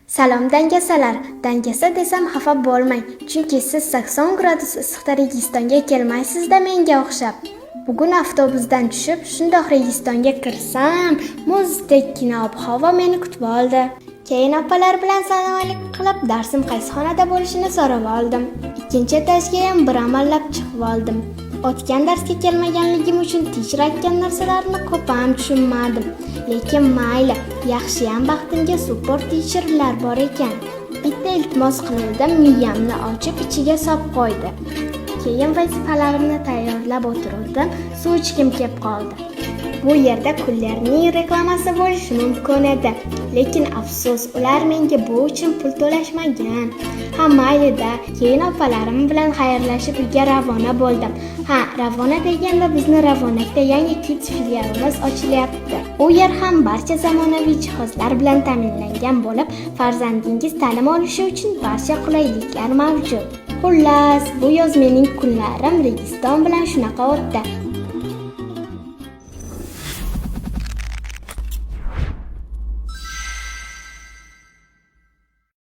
Salom, dangasalar. Dangasa desam, xafa bo'lmang, chunki siz 80 gradus issiqda Registonga kelmaysizda menga o'xshab. Bugun avtobusdan tushib, shundoq Registonga kirsam, muzdekkina ob-havo meni kutib oldi. Keyin opalar bilan salom qilib, darsim qaysi xonada bo'lishini so'rab oldim. Ikkinchi etajga ham bir amallab chiqib oldim. O'tgan darsga kelmaganligim uchun teacher aytgan narsalarni ko'p ham tushunmadim. Lekin mayli, yaxshiyam baxtimga support teacherlar bor ekan. Bitta iltimos qiluvdim, miyamni ochib ichiga sop qo'ydi. Keyin vazifalarimni tayyorlab o'tiruvdim, suv ichgim kelib qoldi. Bu yerda kullerning reklamasi bo'lishi mumkin edi. Lekin afsus, ular menga bu uchun pul to'lashmagan. Ha, maylida, keyin opalarim bilan xayrlashib uyga ravona bo'ldim. Ha, ravona deganda, bizni Ravonakda yangi Kids filialimiz ochilyapti. U yer ham barcha zamonaviy jihozlar bilan ta'minlangan bo'lib, farzandingiz ta'lim olishi uchun barcha qulayliklar mavjud. Xullas, bu yoz mening kunlarim Registon bilan shunaqa o'tdi.